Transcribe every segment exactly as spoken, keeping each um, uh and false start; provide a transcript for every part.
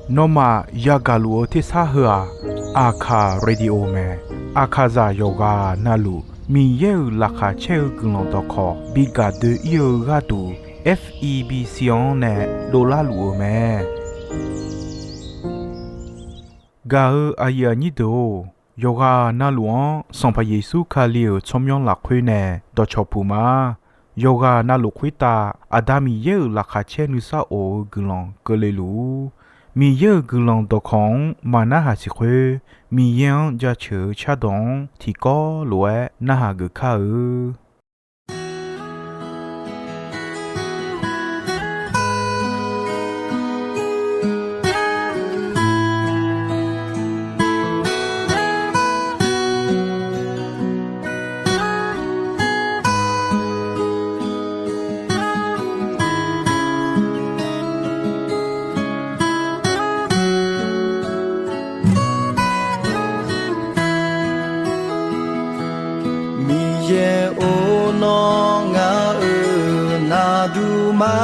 Nawmaf yagaq luf-eu tersar heu-aq, Aqkaq Radio mae. Aqkaqzaq yawqghaq navluf Miqyaer-euq laqkhaq caer-eu guiqlanq dawqkawq bi gaq doe-ir-eu gharduq, F E B C-anr nae dovlar luf-eu mae. Gaq-eu aqyuif aqnyir deuq-or, yawqghaq navluf-anr Sanqpaq Yeqsur Kali-euq tsawrmyanr lafkhoer nae dawqcawq puq ma. Yawqghaq navluf khoertav Aqda Miqyaer-euq laqkhaq caer nuisar of-eu guiqlanq keuvle luf-ur. Miqyaer-euq guiqlanq dawqkawq-anr maqnarhaq siq khoer, Miqyaer-anr jaceuq-eu cardawq-anr tiqkawv lof-aer narhaq geuf kar-eu. Miqyaer-or, nawr ngaq-euq navduq ma.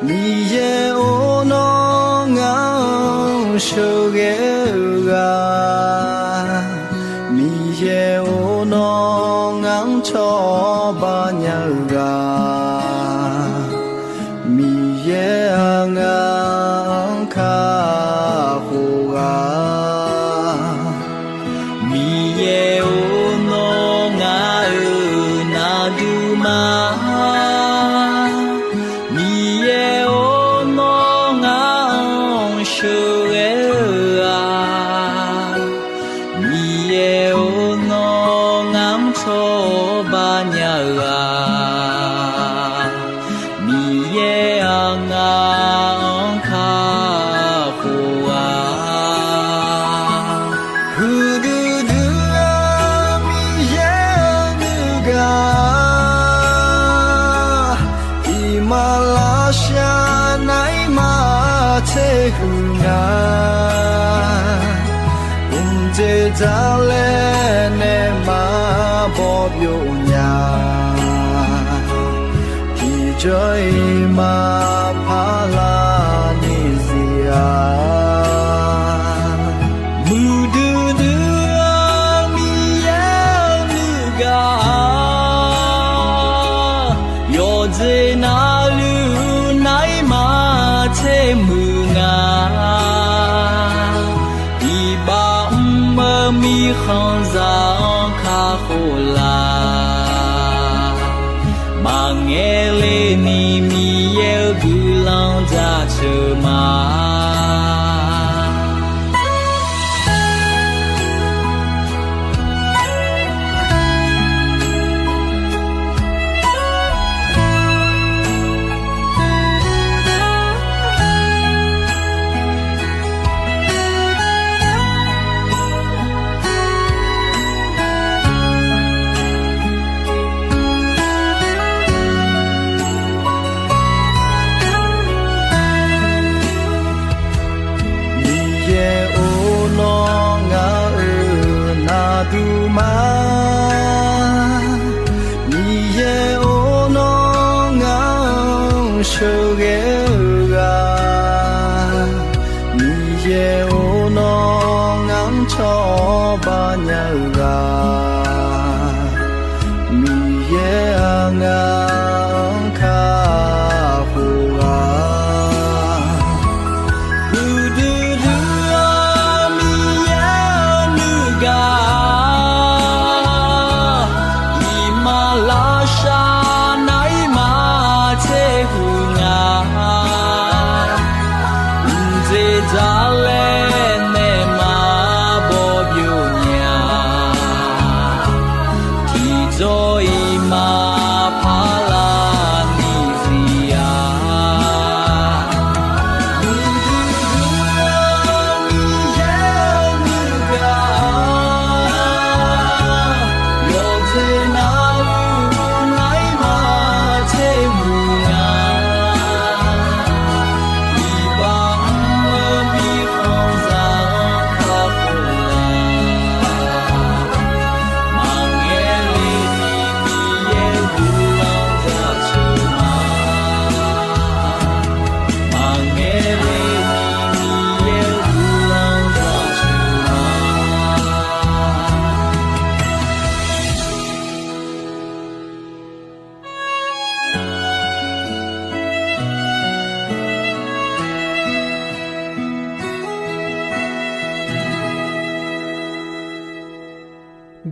Miqyaer-or, nawr ngaq-anr sheuqghae-eu ghaq. Miqyaer-or, nawr ngaq-anr cawba nya-eu ghaq. Miqyaer-aq, ngaq-anr kakhof ghaq. Miqyaer-or, nawr ngaq-euq navduq ma. Miqyaer-or, nawr ngaq-anr sheuqghae-eu ghaq. Miqyaer-or, nawr ngaq-anr cawba nya-eu ghaq. Miqyaer-aq, ngaq-anr kakhof ghaq. Huiqdui dui-eu Miqyaer-eu nuigaq, iqmalavshav naeq-aer maqtser huiq nga. Mqdzer dzaq laer nae maqbaw byov nya. Tiqjawr-iq maqpar lar ni zir-a. Muiqdui dui-eu Miqyaer-eu nuigaq, yawqjeq navluf naeq-aer maqtser muiq nga. Iqbax mr-eu mirkhanqzaq-anr kakhof laf. Maqngaeq le ni Miqyaer-eu guiqlanq jaceuq ma. Miqyaer-or, nawr ngaq-euq navduq ma. Miqyaer-or, nawr ngaq-anr sheuqghae-eu ghaq. Miqyaer-or, nawr ngaq-anr cawba nya-eu ghaq. Miqyaer-aq, ngaq-anr kakhof ghaq. Huiqdui dui-eu Miqyaer-eu nuigaq, iqmalavshav naeq-aer maqtser huiq nga. Mqdzer dzaq laer nae maqbaw byov nya.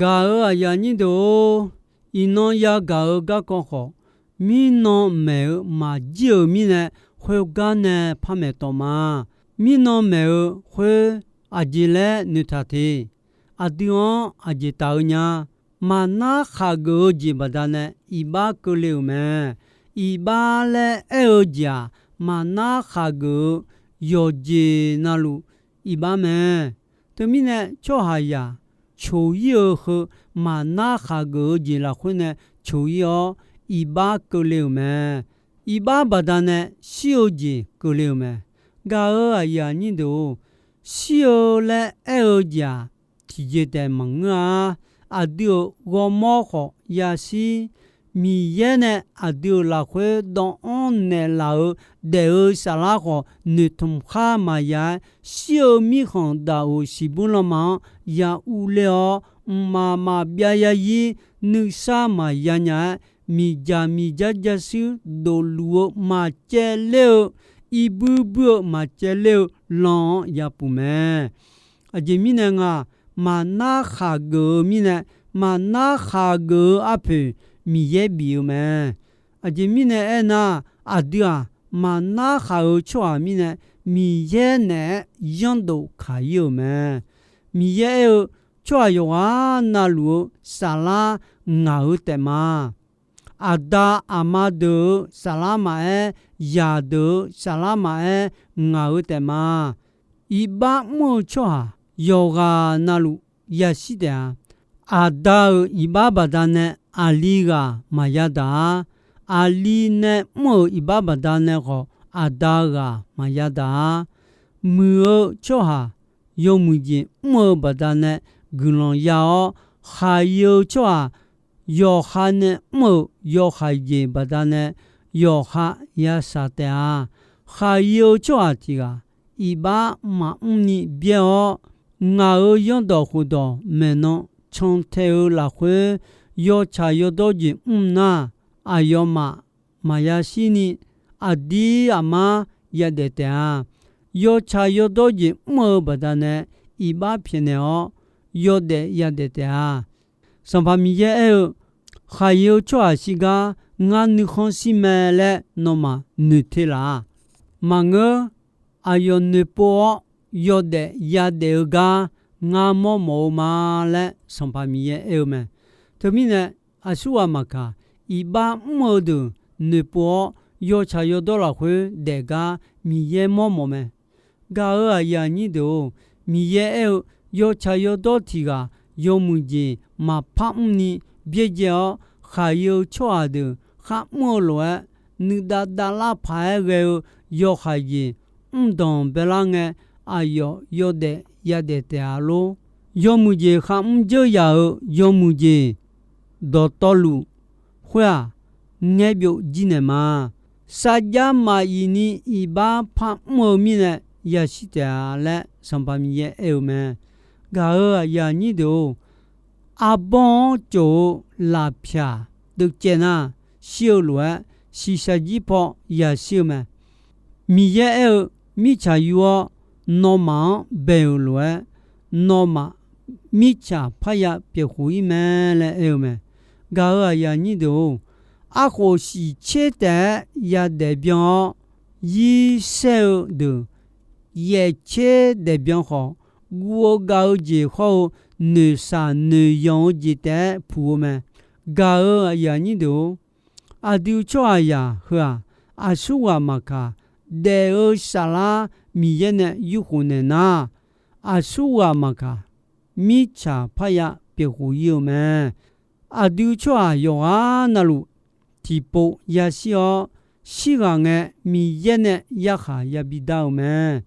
Gaq-euq aqyuif aqnyir deuq-or, iqnan yagaq-eu garkawv khawf, mirnan maeq-eu maqjir-euq mirnae, khoergar nae par maeqtawf ma. Mirnan maeq-eu khoer aqjeq laer noeqtaq te. Aqdui-anr aqjeq taf-eu nya. Maqnar khaqgeuf-eu jeq baqdanae iqbax keuvle-euq mae. Iqbax laer aer-eu jeq-aq, maqnar khaqgeuf-eu yawqjeq navluf iqbax mae. Teumirnae tsawrhaqzaq coq-ir-eu heu maqnar khaqgeuf-eu jeq lafkhoer nae coq-ir-awr, iqbax keuvle-euq mae. Iqbax baqdanae shir-eu jeq keuvle-euq mae. Gaq-euq aqyuif aqnyir deuq-or, shir-eu laer aer-eu jeq-aq, tiqjeq taef maqngeur-a. Aqdui-euq ghawrmawr khawf yashir, Miqyaer nae aqdui-euq lafkhoer dawvanr naeqlaf-eu daef-eu saflar khawf noeqtmq khar maqya-aer, shir-eu mirkhanq daqoq siqbur lanma-anr ya urler-awr, mqmaq maqbyav yazir nuisar maqya nya-aer, miqdzaq miqdzar jarshuir dofluf-eu maqcaevler-eu, irbuir buir-eu maqcaevler-eu lan-anr yapuf mae. Aqjeq mirnae nga, maqnar khaqgeuf-eu mirnae, maqnar khaqgeuf-eu arpoeq Miqyaer bif-eu mae. Aqjeq mirnae aernar, aqdui-aq, maqnar khaq-eu tsawrhaq mirnae, Miqyaer naeq-aer yanrdof kaq-ir-euq mae. Miqyaer aer-eu, tsawrhaq yawqghaq navluf-eu saflar ngaq-eu taef ma. Aqda aqma deuq-euq saflar maqaer, zaqdeuq-euq saflar maqaer, ngaq-eu taef ma. Iqbax mr-eu tsawrhaq yawqghaq navluf yashir taef-a. Aqda-euq iqbax baqdanae aqli ghaq maqya daq-a. Aqli nae mr-euq iqbax baqdanae khawf, aqda ghaq maqya daq-a. Muiq-eu tsawrhaq yawmuiq jeq mr-eu baqdanae guiqlanq ya-awr, khaqyi-eu tsawrhaq yawqha nae mr-euq yawhaiq jeq baqdanae yawqha yashaq taef-a. Khaqyi-eu tsawrhaq tiq ghaq iqbax maqmr ni byaer-awr, ngaq-euq zanrdawq khofdawq maeqnan cantae-eu lafkhoer yawtsaq yawdawr jeq mr nar, aqyawfmaf maqya shir ni aqdir aqmar yadaef taef-a. Yawtsaq yawdawr jeq mr-eu baqdanae iqbax pyaeqnaeq-awr yawdaef yadaef taef-a. Sanqpaq Miqyaer aer-eu, khaqyi-eu tsawrhaq shirgar ngar nuikhanr shir mae laer nawmaf noeq te laf-a. Maqngeur, aqyawf noeqpov-awr yawdaef yadaef-eu gar ngar mawrmawf-eu ma laer Sanqpaq Miqyaer aer-eu mae. Teumirnae, aqsurghaq maqkaq, iqbax mr-eu deuq noeqpov-awr yawtsaq yawdawr lafkhoer daef gar Miqyaer mawrmawf mae. Gaq-euq aqyuif aqnyir deuq-or, Miqyaer aer-eu, yawtsaq yawdawr tiq ghaq yawmuiq jeq maqpar mr ni byaerdzae-awr, khaqyi-eu tsawrhaq deuq kharmr-eu lof-aer, nuidav davlar paq-aer ghae-eu yawhaiq jeq mr danq baelar ngae, aqyawf yawdaef yadaef taef-a lor. Yawmuiq jeq kharmr dzeur yaq-euq yawmuiq jeq dawqtawvluf khoer-aq, ngaer byov jir naeq ma. Sarjax maqyif ni iqbax par mr-eu mirnae yashir taef-a laer Sanqpaq Miqyaer aer-eu mae. Gaq-euq aqyuif aqnyir deuq-or, arbawr-anr tsof-eu lafpyaq deuvcaev nar, shir-eu lof-aer shiqshaq jir paw yashir-eu mae. Miqyaer aer-eu, mirtsaq yur-awr nawmaf-anr bae-euq lof-aer, nawmaf mirtsaq parya pyeuf khof-ir mae laer aer-eu mae. Gaq-euq aqyuif aqnyir deuq-or, arkhof shiqtser taef-aer yadaef byan-awr, yir saer-eu deuq yaeftser daefbyan khawf, guv-eu gav-eu jeq hawr-eu noeqshaq noeqyanq-eu jeq taef-aer puq-eu mae. Gaq-euq aqyuif aqnyir deuq-or, aqdui tsawrhaqzaq heu-aq, aqsurghaq maqkaq, daef-eu saflar Miqyaer nae yurkhof naeq nar, aqsurghaq maqkaq, mirtsaq parya pyeuf khof-ir-eu mae. Aqdui tsawrhaq yawqghaq navluf tiqpov yashir-awr, shirghaq ngae Miqyaer nae yarkhaq yabi dar-eu mae.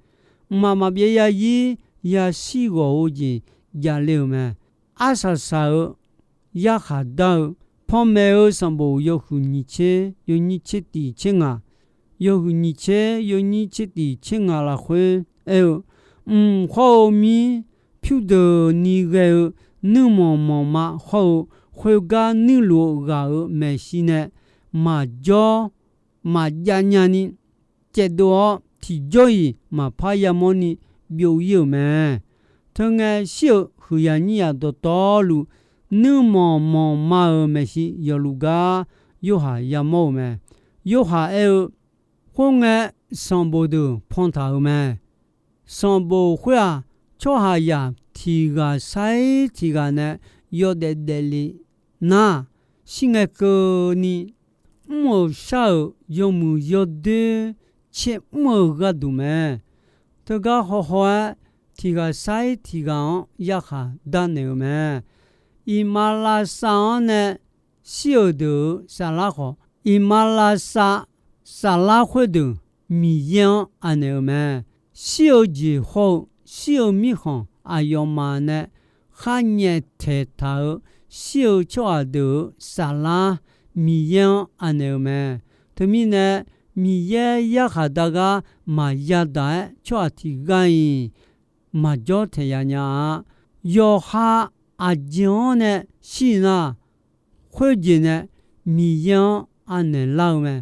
Mqmaq maqbyav yazir yashir ghawq-eu jeq javle-euq mae. Arsaq saq-eu yarkhaq dar-eu, panmaeq-eu sanqbof yawhuiq nyiq tser yawnyir tser tiq tser ngaq, yawhuiq nyiq tser yawnyir tser tiq tser ngaq lafkhoer aer-eu, mq hawr-eu mir pyurdeuqni ghae-eu nuirmanq manqma hawr-eu, khoergar nuirluf-eu ghaq-euq maeqshi nae maqjawr maqjav nyani caevdov-awr, tiqjawr-iq maqpar yamawr ni byov-ir-euq mae. Teungae shir-euq huiqyaq nyir yaq dawqtawvluf nuirmanq manqma-euq maeqshi yawfluf gar Yorhaq yamawr-euq mae. Yorhaq aer-eu, Khoerngae, sanqbof deuq pantaq-euq mae. Sanqbof khoer-aq, tsawrhaqzaq tiq ghaq sar-ir tiq ghaq nae yawdaef daefle nar, shir ngae keuvni mr-euq shar-euq yawmuiq yawdoer tser mr-eu gharduq mae. Teugar hawhaw-aer, tiq ghaq sar-ir tiq ghaq-anr yarkhaq darnaeq-eu mae. Iqmalavshav-anr nae shir-euq deuq-euq saflar khawf, iqmalavshav saflar khoerdeuq Miqyaer-anr anaeq-eu mae. Shir-eu jeq hawr-eu shir-eu mirkhanq aqyawfmaf nae khar nyaeftaeq taq-euq shir-eu tsawrhaq deuq-euq saflar Miqyaer-anr anaeq-eu mae. Teumirnae, Miqyaer yarkhaq dar gar maqya daq-aer tsawrhaq tiq ghaq-iq maqjawr taeq ya nya-a. Yawqha aqjeq-anr nae shir nar, khoerjeq nae Miqyaer-anr anaeq lar-eu mae.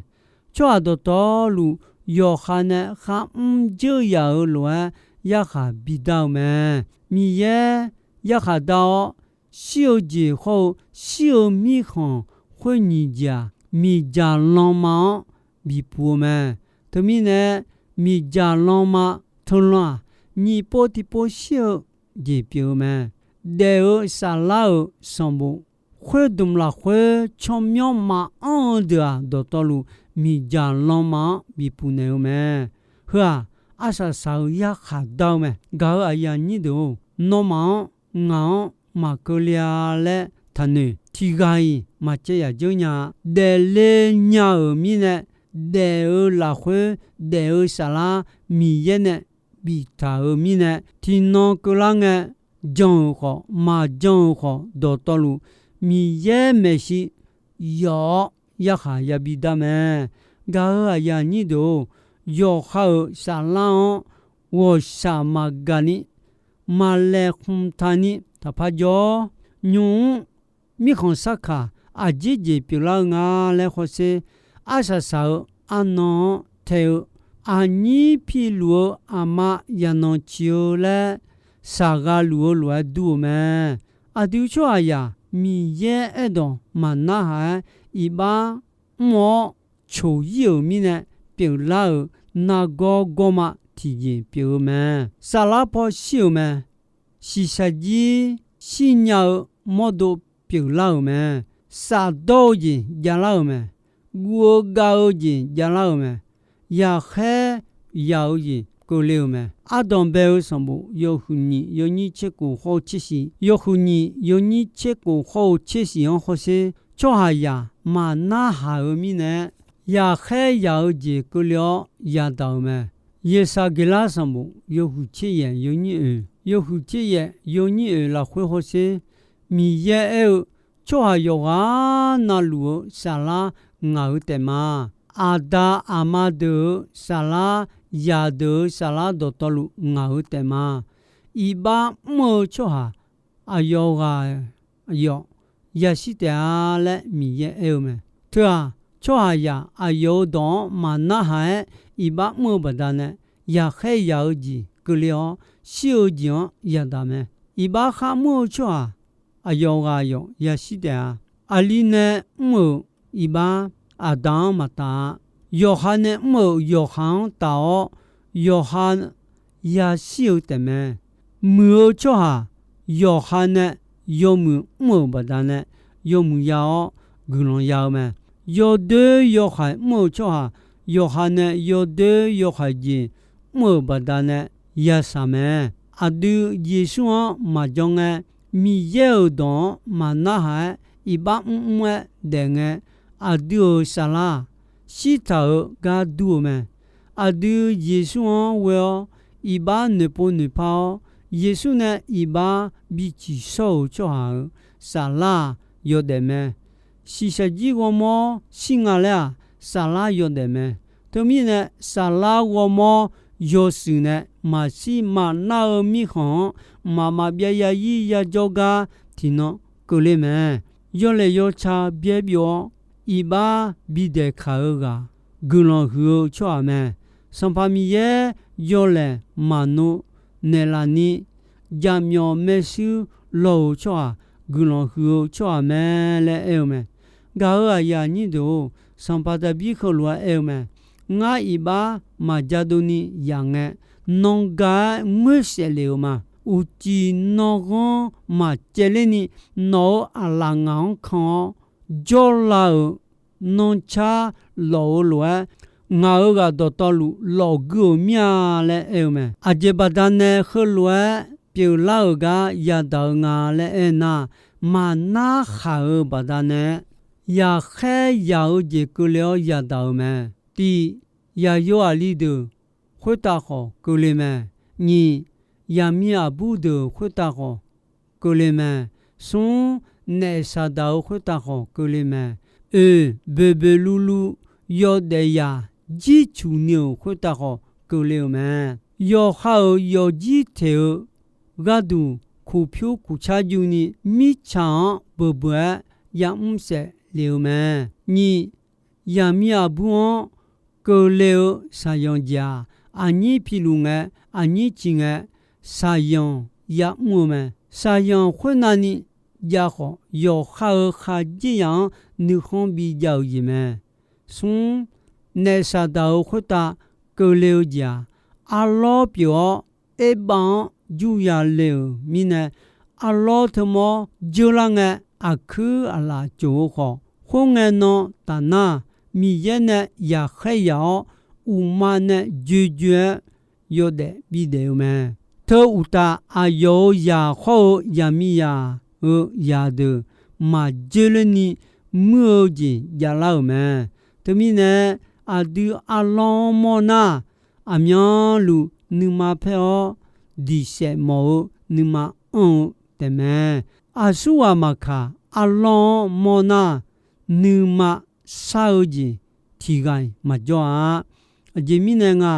Tsawrhaq dawqtawvluf yawqha nae kharmr dzeur yaf-euq lof-aer yarkhaq bidar-eu mae. Miqyaer yarkhaq dar-awr, shir-eu jeq hawr-eu shir-eu mirkhanq khoer nyiq jeq-aq, miqdzaq lanma-anr bipuq-eu mae. Teumirnae, miqdzaq lanma teulan-aq, nyiq pov tiq pov shir-eu jeq pyeuf-eu mae. Daef-eu saflar-euq sanqbof khoerdmq lafkhoer tsawrmyanr maqanr-eu deuq-aq, dawqtawvluf miqdzaq lanma-anr bipuq naeq-eu mae. Heu-aq, arsaq saq-eu yarkhaq dar-eu mae. Gaq-euq aqyuif aqnyir deuq-or, nawmaf-anr ngaq-anr maqkeuv le-a laer taqnoeq. Tiq ghaq-iq maqcaev yaq dzeur nya-a. Daefle nya-euq mirnae, daef-eu lafkhoer daef-eu saflar Miqyaer nae biftaq-euq mirnae, tiqnan keuvlar ngae, jan-euq khawf maqjan-euq khawf, dawqtawvluf Miqyaer maeqshi yawf-awr yarkhaq yabi dar mae. Gaq-euq aqyuif aqnyir deuq-or, yawqha-euq saflar-anr ghawqshaq maqgaq ni, maqlaeqhmq taq ni taqpar jawr. Nymq-mr mirkhanq sarkaq aqjeq jeq pyeuflar-eu nga laer hawsher, arsaq saq-eu arnan-anr tae-eu, aqnyir piluf-eu aqma yaqnan ciq-eu laer saqgha luf-eu lof-aer dur-eu mae. Aqdui tsawrhaqzaq Miqyaer aerdawq maqnarhaq-aer iqbax mr-awr coq-ir-euq mirnae pyeuflar-euq nargawr gawrma tiqjeq pyeuf-eu mae. Saflar paw shir-euq mae. Shiqshaq jir shirnya-eu mawrdo pyeuflar-euq mae. Shafdawr-eu jeq javlar-euq mae. Guv-eu gav-eu jeq javlar-euq mae. Yaqkhaer yaq-eu jeq keuvle-euq mae. Ardanq bae-eu sanqbof yawhuiq nyiq yawnyir tserkhof hawr-eu tsershiq, yawhuiq nyiq yawnyir tserkhof hawr-eu tsershiq-anr hawsher, tsawrhaqzaq maqnarhaq-eu mirnae, yaqkhaer yaq-eu jeq keuvle-awr yadaq-euq mae. Yeqsaqgeqlar sanqbof yawhuiq tser yaef yawnyir oeq, yawhuiq tser yaef yawnyir oeq lafkhoer hawsher, Miqyaer aer-eu, tsawrhaq yawqghaq navluf-eu saflar ngaq-euq taef ma. Aqda aqma deuq-euq saflar, zaqdeuq-euq saflar dawqtawvluf ngaq-euq taef ma. Iqbax mr-eu tsawrhaq aqyawf ghaq yawf yashir taef-a laer Miqyaer aer-eu mae. Teu-aq, tsawrhaqzaq aqyawf-euq dawq-anr maqnarhaq-aer iqbax mr-eu baqdanae, yaqkhaer yaq-eu jeq keuvle-awr shir-eu jeq-anr yadaq mae. Iqbax khar mr-eu tsawrhaq aqyawf ghaq yawf yashir taef-a. Aqli nae mr-euq iqbax aqda-anr maqtaf-a. Yawqha nae mr-euq yawqha-anr taf-awr, yawqha yashir-eu taef mae. Muiq-eu tsawrhaq yawqha nae yawmuiq mr-euq baqdanae yawmuiq ya-awr guiqlanq ya-eu mae. Yawdoer yawhaiq mr-euq tsawrhaq yawqha nae yawdoer yawhaiq jeq mr-euq baqdanae yashaq mae. Aqdui Yeqsur-anr maqjan ngae, Miqyaer-euq dawq-anr maqnarhaq-aer iqbax mrmr-aer daef ngae, aqdui-euq saflar-aq, shirtaq-eu gar dur-eu mae. Aqdui Yeqsur-anr ghoe-awr, iqbax noeqpov noeqpar-awr, Yeqsur nae iqbax biciq shawr-euq tsawrhaq-euq saflar-aq yawdaef mae. Shiqshaq jir ghawrmawr shir nga laer-aq, saflar yawdaef mae. Teumirnae, saflar ghawrmawr yawshuif nae maqshir maqnar-eu mirkhanq-anr mqmaq maqbyav yazir yajawr gar tiqnan keuvle mae. Yawlaeq yawca byaer byov-awr, iqbax bidaeq kaq-eu ghaq, guiqlanq huiq-eu tsawrhaq mae. Sanqpaq Miqyaer yawlaeq maqnov naeqlaf ni, jaqmyawf maershuir law-euq tsawrhaq guiqlanq huiq-eu tsawrhaq mae laer aer-eu mae. Gaq-euq aqyuif aqnyir deuq-or, Sanqpaq Daqbir heulof-aer aer-eu mae. Ngar iqbax maqja dovni yaf ngae, nan ga-aer ngoer saef lef-eu ma. Uqcif nan ghanr maqcaevler ni, nawq-euq aqlaf ngaq-anr kan-awr, jawrla-euq nanrcar lawf-eu lof-aer, ngaq-euq ghaq dawqtawvluf lawfgui-euq mir-a laer aer-eu mae. Aqjeq baqdanae heulof-aer pyeuflar-euq gar yadaq-eu nga laer aernar, maqnar khaq-eu baqdanae yaqkhaer yaq-eu jeq keuvle-awr yadaq-euq mae. Tiq, yaqyo aqli deuq khoertav khawf keuvle mae. Nyiq, yaqmiq aqbur deuq khoertav khawf keuvle mae. Smr, naef saqdaq-eu khoertav khawf keuvle mae. Oeq, boeqboeq luvluv yawdaef yaq jircuq ni-euq khoertav khawf keuvle-euq mae. Yawqha-euq yawfjir teq-eu gharduq kuqpyur kuqcar juni mirtsaq-anr beuq beuq-aer yamr saef lef-eu mae. Nyiq, yaqmiq aqbur-anr keuvle-eu saqyanq jeq-aq, aqnyir piluf ngae, aqnyir ciq ngae, saqyanq yamr-eu mae. Saqyanq khoernavni jav khawf, yawqha-euq khaqdzerzaq-anr nuikhanr bijav-euq jeq mae. Smr, naef saqdaq-euq khoertav keuvle-eu jeq-aq, arlawr pyeuf-awr, erbav-anr jurya le-euq mirnae, arlawr teumawr jeurlar ngae, aqkuir aqlaf coq-eu khawf, khoerngae nan tafnar, Miqyaer nae yaqkhaer yaq-awr, uqma nae joejoe-aer yawdaef bidaef-eu mae. Teu uqtaf, aqyawf-euq zaq khawr-eu yaqmiqzaq-eu zaqdeuq maqdzoerler ni muir-eu jeq javlar-euq mae. Teumirnae, aqdui arlawr-anr mawrnar, aqmyanluf nuima paer-awr, diqsaef mawf-eu nuima anr-eu taefmae. Aqsurghaq maqkaq, arlawr-anr mawrnar, nuima shar-eu jeq tiqghaq-iq maqjawr-a. Aqjeq mirnae nga,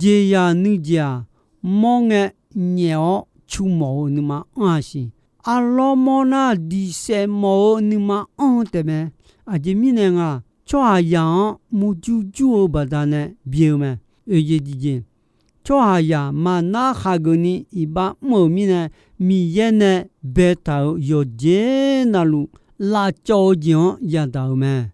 jeqzaq nuijeq-aq, mawr ngae nyaef-awr cu mawf-eu nuima anr-a siq. Arlawr mawrnar, diqsaef mawf-eu nuima anr-eu taefmae. Aqjeq mirnae nga, tsawrhaqzaq-anr murjur jur-eu baqdanae bi-eu mae. Oeq jeq tiqjeq, tsawrhaqzaq maqnar khaqgeuf ni iqbax mr-euq mirnae, Miqyaer nae baetaq-euq yawqjeq navluf lavcawv-eu jeq-anr yadaq-euq mae.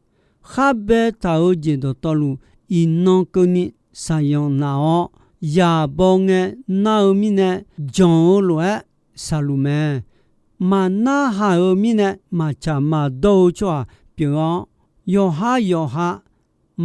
Khar baetaq-eu jeq dawqtawvluf, iqnan keuvni saqyanq naf-awr, zaq baw ngae nar-eu mirnae, janq-eu lof-aer saqluf mae. Maqnarhaq-euq mirnae, maqtsaq maqdawr-eu tsawrhaq pyeuf-awr, yawqhar yawqha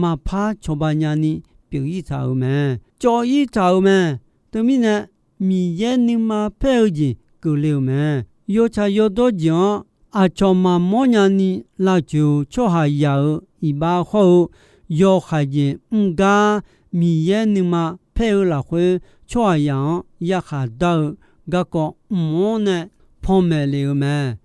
maqpar cawba nyani pyeuf-ir taq-euq mae. Cawv-ir taq-euq mae. Teumirnae, Miqyaer nuima paer-eu jeq keuvle-euq mae. Yawtsaq yawdawr jeq-anr aqcawq maqmawr nyani lavcoeq-eu tsawrhaqzaq-euq iqbax hawr-eu, yawhaiq jeq mr gar Miqyaer nuima paer-eu lafkhoer tsawrhaqzaq-anr yarkhaq dar-eu garkawv mq-anr nae panmaeq lef-eu mae.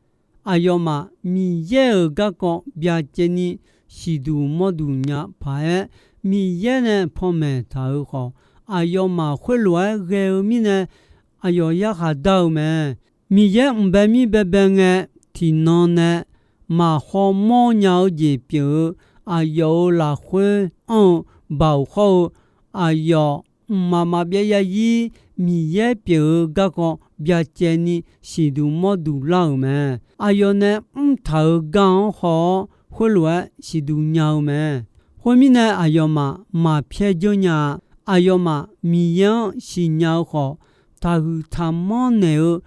Aqyawfmaf Miqyaer-euq garkawv byacaevni siqduq mawrduq nya paq-aer, Miqyaer nae panmaeq taq-euq khawf, aqyawfmaf khoerlof-aer ghae-eu mirnae aqyawf yarkhaq dar-eu mae. Miqyaer mq bae mir baebae ngae, tiqnan nae maqhaw mawrnya-eu jeq pyeuf-eu, aqyawf-euq lafkhoer anr-eu baoq hawr-eu, aqyawf mqmaq maqbyav zarzir Miqyaer pyeuf-eu garkawv byacaevni siqduq mawrduq lar-euq mae. Aqyawf nae mrtaq-euq gar-anr haw-awr, khoerlof-aer siqduq nya-eu mae. Khoermirnae, aqyawfmaf maqpyaer dzeur nya-a. Aqyawfmaf Miqyaer-anr siqnya-eu khawf, taqhuiq taqmanr naeq-eu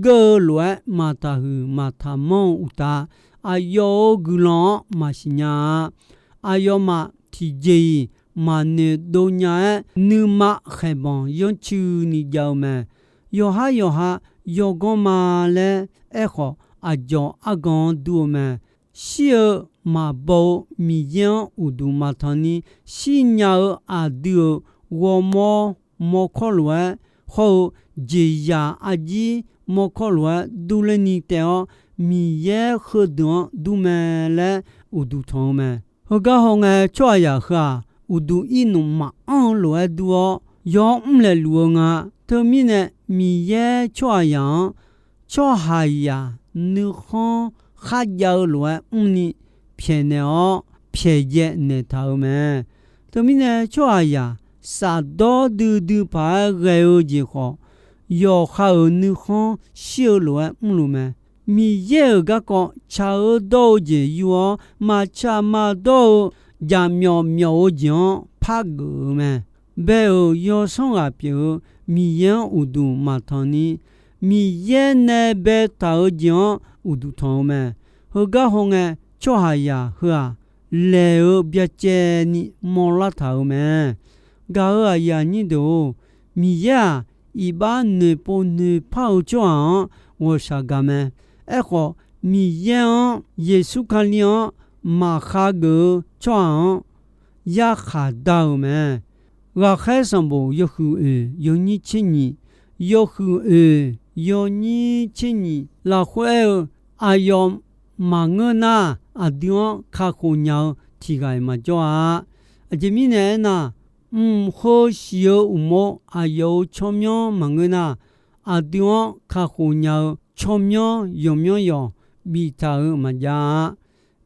geur-eu lof-aer maqtaqhuiq maqtaqmanr-eu uqtaf, aqyawf-euq guiqlanq-anr maqsiq nya-a. Aqyawfmaf tiqjeq-iq maqnoeq dov nya-aer, nuima khaeqbanq yanrcuini jav-eu mae. Yawqhar yawqha yawganr ma laer aerkhawf, aqdzawq argan-anr dur-eu mae. Shir-eu maqbaw-eu Miqyaer-anr uqduq maqtanq ni shirnya-eu aqdui-euq ghawrmawr mawrkawr lof-aer hawr-eu jeqzaq arjir mawrkawr lof-aer durler ni taev-awr, Miqyaer heudeuq-anr dur mae laer uqduq tanq-eu mae. Heugar hawngae, tsawrhaqzaq heu-aq, uqduq irnmq maqanr-eu lof-aer dur-awr, yawr mrlaeq luf-eu nga. Teumirnae, Miqyaer tsawrhaqzaq-anr tsawrhaqzaq nuikhanr kharjav-eu lof-aer mrni pyaeqnaeq-awr, pyaeqdzae naeqtaq-euq mae. Teumirnae, tsawrhaqzaq safdawr duidui paq-aer ghae-eu jeq khawf, yawqha-euq nuikhanr shir-eu lof-aer mrluf mae. Miqyaer-euq garkawv tsaq-eu dawr-eu jeq yur-awr, maqtsaq maqdawr-eu jaqmyawf myawf-eu jeq-anr pargeuf-eu mae. Bae-euq yawsanr ghaq pyeuf-eu Miqyaer-anr uqduq maqtanq ni, Miqyaer nae baetaq-eu jeq-anr uqduq tanq-eu mae. Heugar hawngae, tsawrhaqzaq heu-aq, laeq-eu byacaevni mawrlar taq-euq mae. Gaq-euq aqyuif aqnyir deuq-or, Miqyaer-aq, iqbax noeqpov noeqpar-eu tsawrhaq-anr ghawqshaq gaq mae. Aerkhawf, Miqyaer-anr, Yeqsur Kali-anr maqkhav geuf-eu tsawrhaq-anr yarkhaq dar-euq mae. Ghaqkhaer sanqbof yawhuiq oeq yawnyir tser nyiq, yawhuiq oeq yawnyir tser nyiq lafkhoer aer-eu, aqyawf maqngeur nar, aqdui-anr kakhof nya-eu tiq ghaq-iq maqjawr-a. Aqjeq mirnae aernar, mq heu siq-eu uqmov aqyawf-euq tsawrmyanr maqngeur nar, aqdui-anr kakhof nya-eu tsawrmyanr yawqmyanr yawq biftaq-euq maqjav-a.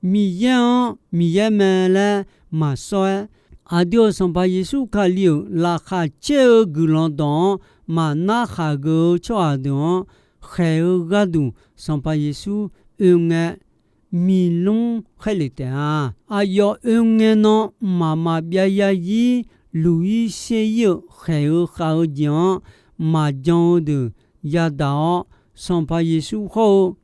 Miqyaer-anr Miqyaer mae laer maqsawr-aer, aqdui-euq Sanqpaq Yeqsur Kali-euq laqkhaq caer-eu guiqlanq dawq-anr maqnar khaq geuf-eu tsawrhaq deuq-anr khaeq-eu gharduq, Sanqpaq Yeqsur oe ngae miqlmr khaerlef taef-a. Aqyawf oe ngae nan mqmaq maqbyav yarzir luq-ir sher-ir-euq khaeq-eu khav-eu jeq-anr maqjan-eu deuq yadaq-awr, Sanqpaq Yeqsur hawr-eu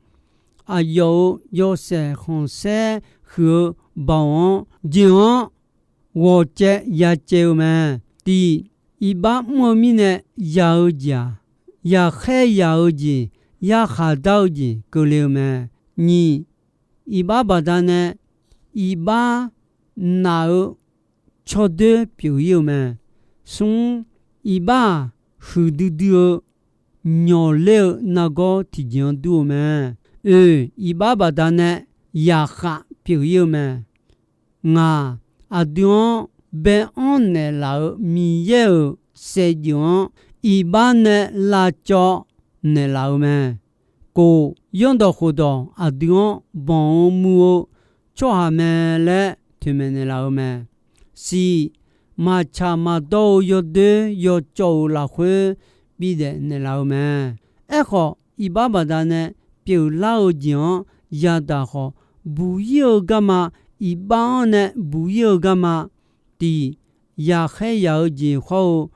aqyawf-euq yawshaef khanqsaer huiq-eu baoq-anr jeq-anr ghawqcaev yacaev-eu mae. Tiq, iqbax mr-eu mirnae ya-eu jeq-aq, yaqkhaer yaq-eu jeq, yarkhaq dar-eu jeq keuvle-eu mae. Nyiq, iqbax baqdanae iqbax naf-eu tsawrdoer pyeuf-ir-eu mae. Smr, iqbax-aq, huiqdui dui-eu nyawqler-eu nargawr tiqjeq-anr dur-eu mae. Oeq, iqbax baqdanae yaqkhaf pyeuf-ir-eu mae. Ngaq, aqdui-anr bae-anr naeqlaf-euq Miqyaer-euq saevdzeuf-anr iqbax nae lavcawv naeqlaf-eu mae. Kof, zanrdawq khofdawq aqdui-anr banq-eu muiq-eu tsawrhaq mae laer toeqmaeq naeqlaf-eu mae. Siq, maqtsaq maqdawr-eu yawdoer yawcawv-euq lafkhoer bidaef naeqlaf-eu mae. Aerkhawf, iqbax baqdanae pyeuflar-eu jeq-anr yadaq khawf, buq-ir-eu garma, iqbax-anr nae buq-ir-eu garma, tiq, yaqkhaer yaq-eu jeq hawr-eu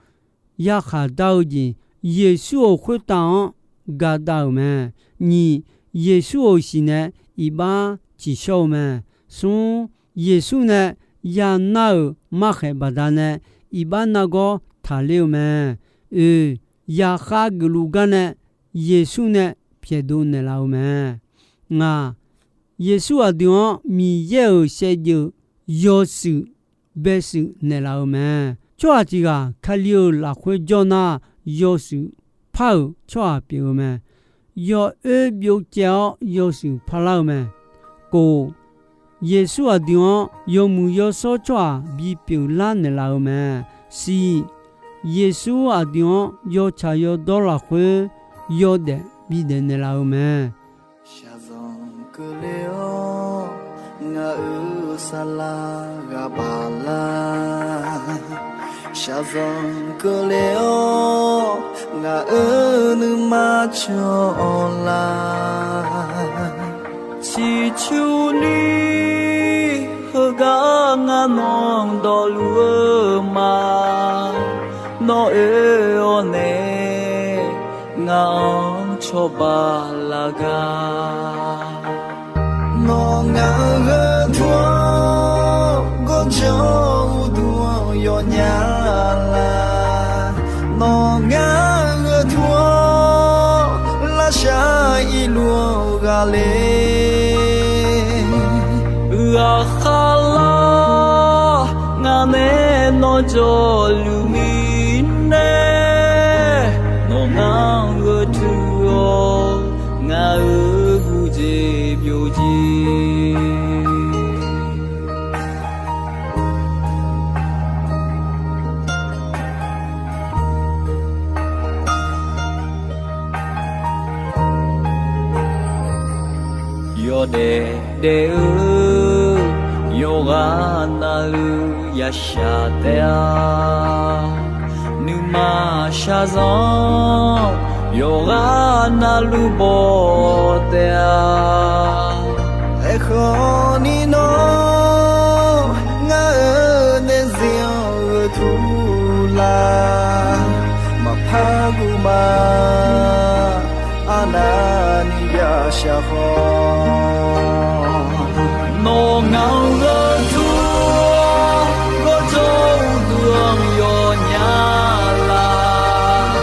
yarkhaq dar-eu jeq, Yeqsur-euq khoertav-anr gadav-euq mae. Nyiq, Yeqsur-euq siq nae iqbax tsiqshawr-eu mae. Smr, Yeqsur nae yanar-euq markhaeq baqdanae iqbax nargawr taqler-eu mae. Oeq, yaqkhav geufluf gar nae Yeqsur nae pyaeqdov naeqlaf-eu mae. Ngaq, Yeqsur aqdui-anr Miqyaer-euq saevdzeuf yawshuif baeshuif naeqlaf-eu mae. Tsawrhaq tiq ghaq Kali-euq lafkhoer jawr nar, yawshuif par-euq tsawrhaq pyeuf-eu mae. Yawoer byovcaev-awr yawshuif parlar-eu mae. Kof, Yeqsur aqdui-anr yawmuiq yawshawr tsawrhaq bipyeuf lar naeqlaf-eu mae. Siq, Yeqsur aqdui-anr yawtsaq yawdawr lafkhoer yawdaef bidaef naeqlaf-eu mae. Shaqzanq keuvle-awr ngaq-euq saflar ghaq baf lar. Shaqzanq keuvle-awr ngaq-euq nuima cawq-awr lar. Ciqcurni heugar ngar nawq dawqluf-eu ma. Nawr oe-awr nae ngaq-anr cawba laf gar. Nawr ngaq-euq gharduq-anr gawrjanr uqduq-anr yawnya lar. Nawr ngaq-euq gharduq-anr lavshar irluf-anr ghaqler. Ghaqkhav lar ngaq nae nawr jawrluf mirnae, nawr ngaq-anr gharduq-awr ngaq-euq gujeq byovjeq. Yawdaef daef-eu yawqghaq navluf yashaq taef-a. Nuima shaqzanq Yawqghaq navluf bawq taef-a. Aerkhawf ni nawr, ngar-euq daefzir-anr gheu tur lar, maqpar guv ma. Arnavni yashaq khawf, nawr ngaq-anr gheu tur-awr, gawrjawr uqduq-anr yawnya laf.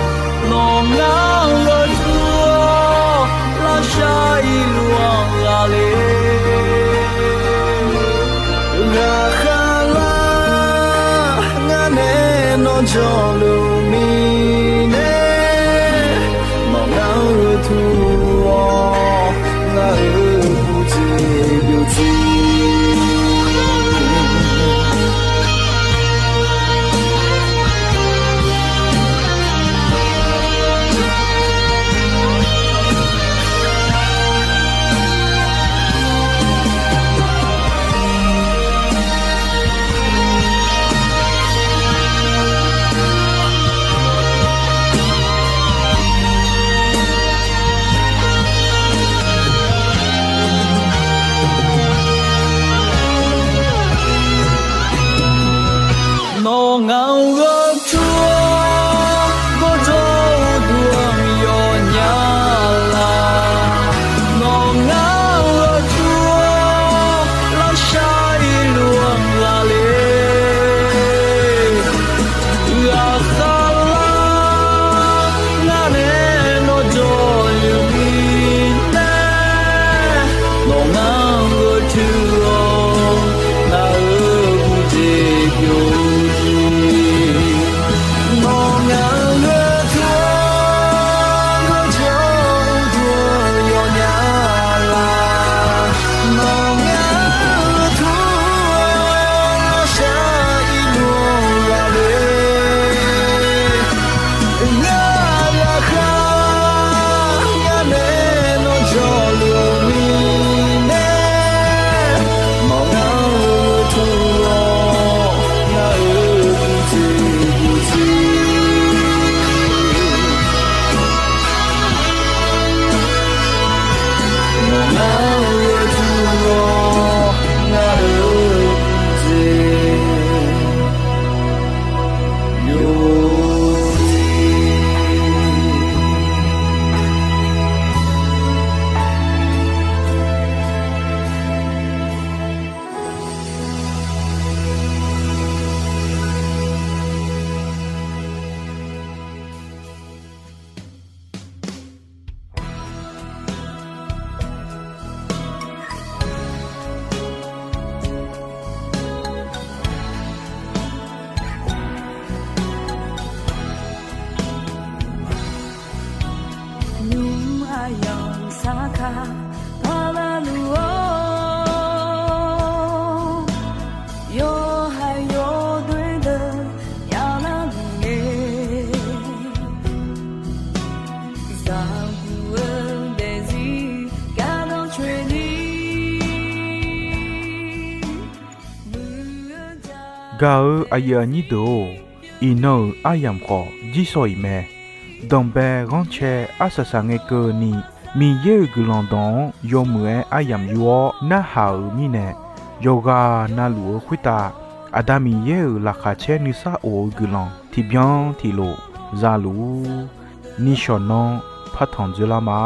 Nawr ngaq-anr gheu tur-awr, lavshar irluf-anr ghaq le. Ghaqkhav lar, ngar nae nawr jawrluf mirnae, nawr ngaq-anr gheu tur-awr, ngar-euq uqjeq byov tser. Nawr ngaq-anr gheu tur-awr, gawrjawr uqduq-anr yawnya laf. Nawr ngaq-anr gheu tur-awr, lavshar irluf-anr ghaq le. Ghaqkhav lar, ngar nae nawr jawrluf mirnae, nawr ngaq-anr gheu tur-awr, ngar-euq uqjeq byov tser. Nawr ngaq-anr gheu tur-awr, gawrjawr uqduq-anr yawnya laf. Nawr ngaq-anr gheu tur-awr, lavshar irluf-anr ghaq le. Ngar ghaqkhav, ngar nae nawr jawrluf mirnae, nawr ngaq-anr gheu tur-awr, ngar-euq uqjeq byov tser. Nawr ngaq-anr gheu tur-awr, ngar-euq uqjeq byov tser. Nymq aqyawf saqkaq paqlaq luf-awr, yawqha yawdoer deuq yaqlar luf ngae, zaqguq-eu daefzir gardanr coeni. Gaq-eu aqyuif aqnyir deuq-or, iqnan-euq aryamq khawf jirsawq iq mae. Danqbae ghanrcae arsaq saq ngae keuvni, Miqyaer-euq guiqlanq dawq-anr yawmuiq-aer aryamq yur-awr narhaq-euq mirnae, yawqghaq navluf-eu khoertav Aqda Miqyaer-euq laqkhaq caer nuisar of-eu guiqlanq tiqbyan tiqlof za luf-ur. Nishawq nanr partanq dzoerlar ma.